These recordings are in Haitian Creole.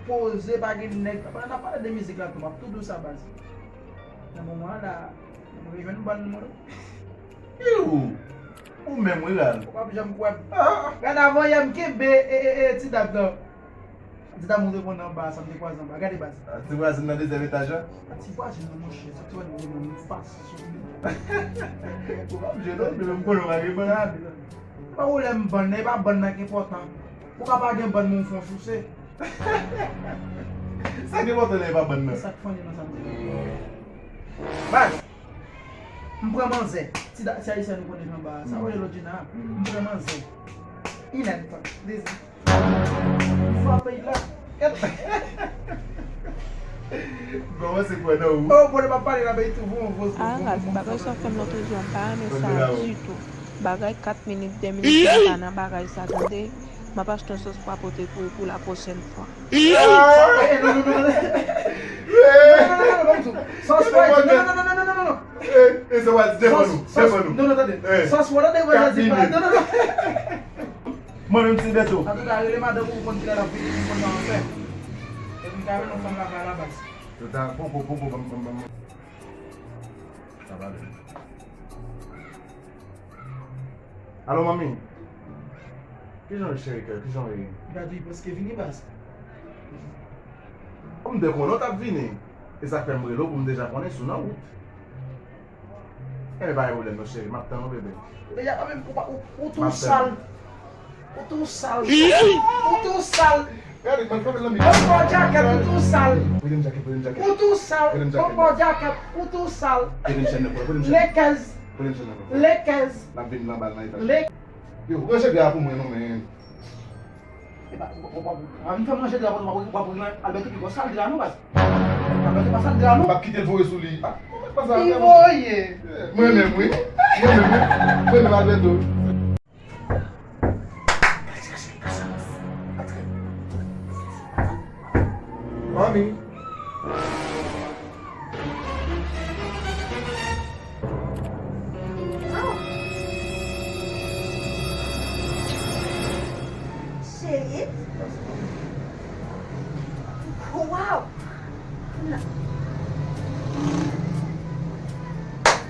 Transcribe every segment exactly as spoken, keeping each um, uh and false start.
Poze, pa gen nèg. Pandan n ap pale de mizik la tou, m ap tou di w sa, baz. Nan moman an la, mwen jwenn bann mwen. Iw! Ou menm, wi, Ral. Ou p ap janm kwè m. Ah! Gade, avan yè, m kenbe, e, e, e, ti dam nan. Ti dam ou te konn anba a, sa m te kwaze anba a. Gade, baz. Ah, ti vwazen nan dezyèm etaj la? Ah, ti vwazen nan, monchè, sa ti vwazen nan, m fas sou li. Ou p ap jwe non, menm konnen w pa gen bann. Gade, gade. Se pa pwoblèm bann nan, e pa bann nan ki enpòtan. Ou ka pa gen bann, men w fè yon souse. Sa ki enpòtan la, e pa bann nan. E sa k funny nan sa m di la? Baz, m pran manzè. Ti da-, ti ayisyèn ou konnen jan ba sa. Ou rele Lodjina? M pran manzè. Inèd tan. Dezi. M frape l la. Kòman se kwè nan ou? Oh, bon, m ap pale la, bay tou bon, bon, bon, Arat, bon, bon, bagay sa w fè m lòt jou a, m pa renmen sa ditou. Bagay kat minit, de minit, m pa nan bagay sa, tande. M ap achte yon sòs pou apote pou, pou la pwochèn fwa. Ah! Eh, non, non, non, non. Non, non, non, non, non, non, non. Sòs fwa, non, non, non, non, non, non, non. Eh, eh, sa w a di, defann nou, defann nou. Non, non, tande. Eh. Sòs fwa, tande, mwen di pa. Non, non, non. Mwen menm, ti Beto. Antouka, rele madanm ou pou konn kilè l ap vini, pou konn sa w ap fè. Epi m ka rele yon fanm lakay la, baz. Yo ta, poko, poko, poko, poko, poko. Sa va byen. Alo, manmi. Kijan w ye, cheri kè? Kijan w ye? Gad, li prèske vini, baz. Ou m te konnen w t ap vini. E sa k fè m rele w pou m deja konnen si w nan wout. Enben, pa gen pwoblèm, non, cheri. M ap tann ou, bebe. Deja, pa menm, ou pa, ou, ou tou sal. Ou tou sal. Ou tou sal. Gade, man, fè l nan mi. Ou pa w djakèt, ou tou sal. Prete m djakèt, prete m djakèt. Ou tou sal. Prete m djakèt. Ou pa w djakèt, ou tou sal. Prete m chèn nan, prete m chèn nan. Lekèz. Prete m chèn nan. Lekèz. L ap vin nan bal nan etaj. Lek- Yo, ranje dra pou mwen, non, men. E pa, w, w, w, w ap vin fè m ranje dra pou nou, w ap, w ap, w ap, Alberto, pi gwo sal dra nou, baz. Alberto, pa sal dra nou. M ap kite l voye sou li. Ah, ou mèt pa sa. Li voye. Mwen menm, wi. Mwen menm, wi. Mwen menm, Alberto. Manmi. Oh. Cheri. Wow.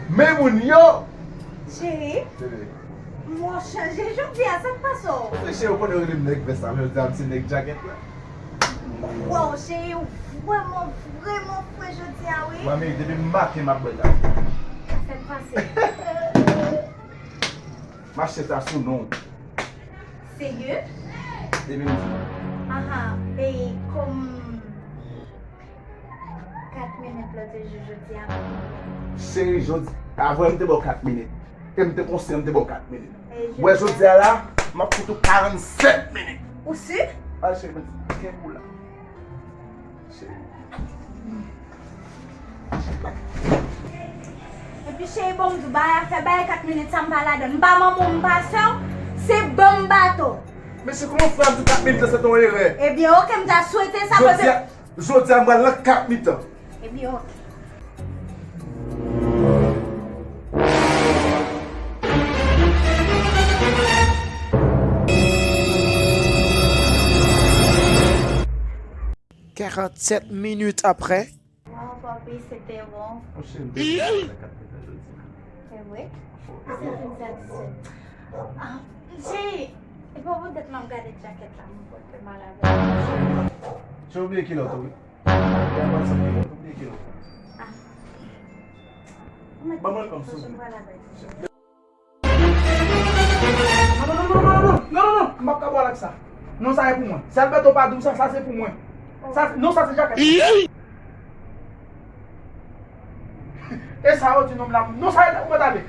Men moun yo. Cheri. Cheri. Mwen chanje jodi a, sa k pase w? Mesye, ou konnen w rele m nèg vès la, jodi a m se nèg djakèt la. Wow, cheri, ou vrèman, vrèman fre jodi a, wi. Manmi, depi maten m ap bwè kafe. Sa k pase? M achte sa sou non w. Serye? Depi m di. Aha, e kòm Kat minit lòt jou jodi a. Cheri, jodi, avan m te ba w kat minit. E m te konsyan m te ba w kat minit. Ou wè jodi a la, m ap fout ou karannsèt minit. Ou si? A, cheri, men kenbe w la. Cheri. Epi cheri, bon, m di w, bay afè, bay kat minit sa m pa ladan l. M pa manman w, m pa sè w, se ban m bato. Mesye, kòman w fè ap di kat minit la, se te yon erè? Ebyen, oke, m ta swete sa, paske Jodi a, jodi a, m pral nan kat mitan. Ebyen, oke. Karannsèt minit aprè. Waw, papi, se te bon. Mon cheri, m te di sa kat mitan jodi a. Se vre? Sa fin satisfè. Ah, cheri, e pa poutèt m ap gade djakèt la, mwen pote mal avè l. Cheri, ou bliye kilè w tou, wi. Ban mwen kòm sou. Non, non, non, non, non, non, non, non, non, m p ap ka bwè l ak sa. Non, sa e pou mwen. Si Alberto pa di w sa, sa se pou mwen. Sa, non, sa se djakèt. E sa yo di nonm la, non, sa e pou mwen tande.